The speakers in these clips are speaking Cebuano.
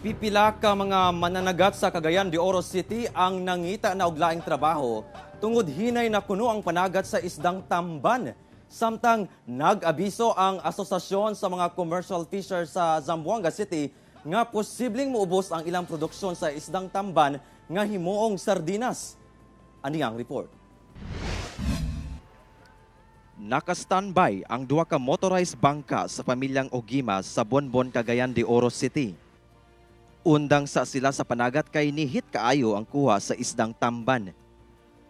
Pipila ka mga mananagat sa Cagayan de Oro City ang nangita na og laing trabaho tungod hinay na kuno ang panagat sa isdang tamban. Samtang nag-abiso ang asosasyon sa mga commercial fishers sa Zamboanga City nga posibleng muubos ang ilang produksyon sa isdang tamban nga himuong sardinas. Ani ang report. Naka-standby ang duha ka motorized bangka sa pamilyang Ogima sa Bonbon, Cagayan de Oro City. Undang sa sila sa panagat kay nihit kaayo ang kuha sa isdang tamban.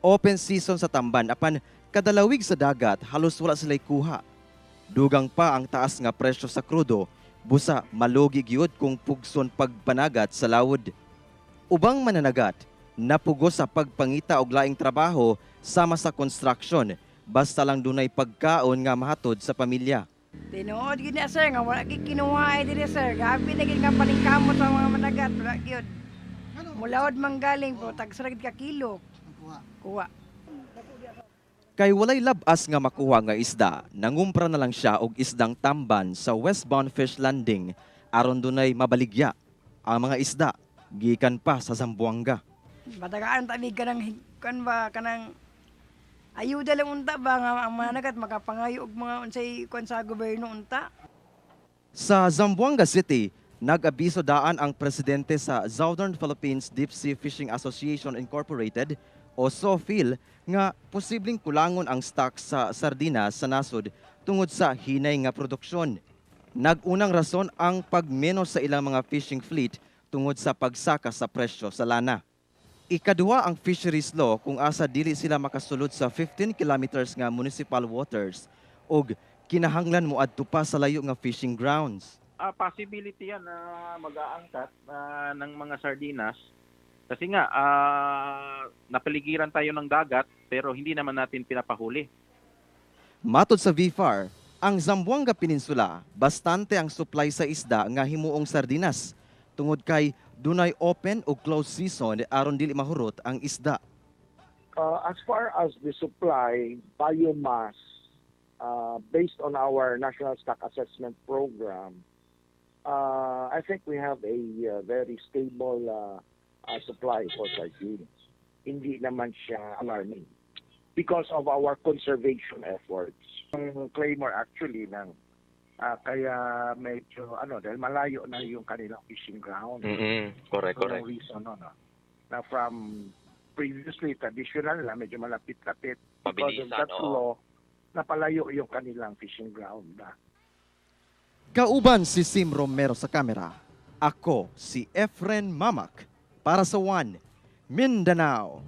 Open season sa tamban apan kadalawig sa dagat halos wala sila'y kuha. Dugang pa ang taas nga presyo sa krudo, busa malugi gyud kung pugson pagpanagat sa lawod. Ubang mananagat, napugo sa pagpangita og laing trabaho sama sa construction, basta lang dunay pagkaon nga mahatod sa pamilya. Tinuod gyud na, sir, nga wala gyud kinuha ay diri, sir. Gabi na gyud nga paningkamot sa mga managat, wala gyud. Mulaod man galing po tag gyud ka kilo. Kuha. Kay walay labas nga makuha nga isda, nangumpra na lang siya og isdang tamban sa Westbound Fish Landing aron dunay mabaligya ang mga isda gikan pa sa Zamboanga. Matagaan tabi kanang kan ba kanang ayuda lang unta ba nga ang mga managat makapangayo og mga unsay kuan sa gobyerno unta. Sa Zamboanga City, nag-abiso daan ang presidente sa Southern Philippines Deep Sea Fishing Association Incorporated o SOFIL nga posibleng kulangon ang stock sa sardinas sa nasod tungod sa hinay nga produksyon. Nag-unang rason ang pagmenos sa ilang mga fishing fleet tungod sa pagsaka sa presyo sa lana. Ikaduha ang fisheries law kung asa dili sila makasulod sa 15 kilometers nga municipal waters ug kinahanglan moadto pa sa layo nga fishing grounds. Possibility yan na mag-aangkat ng mga sardinas. Kasi nga, napaligiran tayo ng dagat pero hindi naman natin pinapahuli. Matod sa VFAR, ang Zamboanga Peninsula, bastante ang supply sa isda nga himuong sardinas tungod kay dunay open o closed season aron dili mahurot ang isda. As far as the supply, biomass, based on our National Stock Assessment Program, I think we have a very stable supply for sardines. Hindi naman siya alarming because of our conservation efforts. Ang claimor actually ng kaya medyo ano dahil malayo na yung kanilang fishing ground. Correct. So, yung reason, no, no, na from previously traditional na medyo malapit-lapit because of that law, napalayo yung kanilang fishing ground na. Kauban si Sim Romero sa kamera. Ako si Efren Mamak para sa One Mindanao.